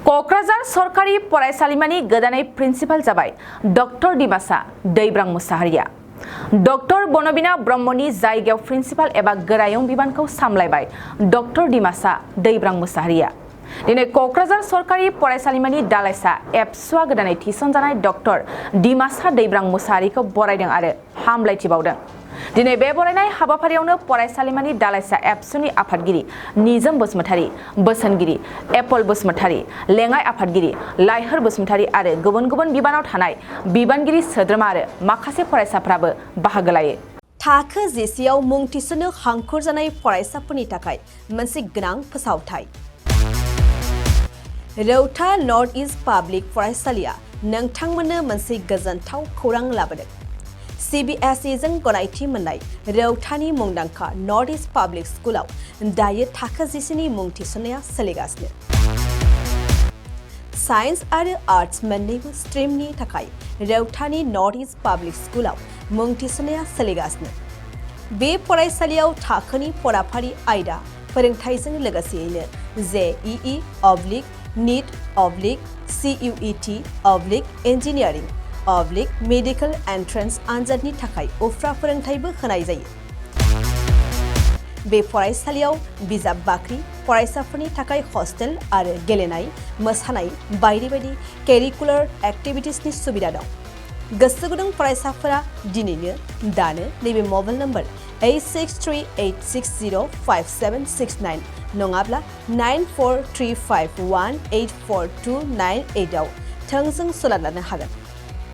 क'क्राझार सरकारि फरायसालिमानि गोदानै प्रिन्सिपाल जाबाय डक्टर दिमासा दैब्रां मुसाहारिया। डक्टर बनबिना ब्रह्मनि जायगायाव प्रिन्सिपाल एबा गोरायुं बिबानखौ सामलायबाय डक्टर दिमासा दैब्रां मुसाहारिया। दिनै क'क्राझार सरकारि फरायसालिमानि दालाइसा एबसुआ गोदानै थिसनजानाय डक्टर दिमासा दैब्रां मुसाहारिखौ बरायदों आरो हामलायथि बावदों। दिनै बे बरायनाय हाबाफारियावनो फरायसालिमानि दालाइसा एबसुनि आफादगिरि निजोम बसुमतारी, बोसोनगिरि एपल बसुमतारी, लेङाइ आफादगिरि लाइहर बसुमतारी आरो गुबुन गुबुन बिबानाव थानाय बिबानगिरि सोद्रोमा आरो माखासे फरायसाफ्राबो बाहागो लायो। थाखो जिसेआव मुं थिसननो हांखुर जानाय फरायसाफोरनि थाखाय मोनसे गोनां फोसावथाय। रौता नर्थ इस्ट पाब्लिक फरायसालिया नोंथांमोननो मोनसे गोजोनथाव खौरां लाबोदों। CBSE जों गनायथि मोननाय रौतानि मुंदांखा नर्थ इस्ट पाब्लिक स्कुलाव दायो थाखो जिसेनि मुं थिसननाया सोलिगासिनो। साइन्स आरो आर्ट्स मोन्नैबो स्ट्रिमनि थाखाय रौतानि नर्थ इस्ट पाब्लिक स्कुलाव मुं थिसननाया सोलिगासिनो। बे फरायसालियाव थाखोनि फराफारि आयदा फोरोंथायजों लोगोसेयैनो JEE, NEET, CUET, engineering, medical entrance आनजादनि थाखाय उफ्रा फोरोंथायबो होनाय जायो। बे फरायसालियाव बिजाब बाख्रि, फरायसाफोरनि थाखाय हस्टेल आरो गेलेनाय, मोसानाय बायदि बायदि केरिकुलार एक्टिभिटिसनि सुबिदा दं। गोसो गुदुं फरायसाफोरा दिनैनो दानो नैबे मबाइल नम्बर 8638605769 नङाब्ला 9435184298 आव थोंजों सोलोंनो हागोन।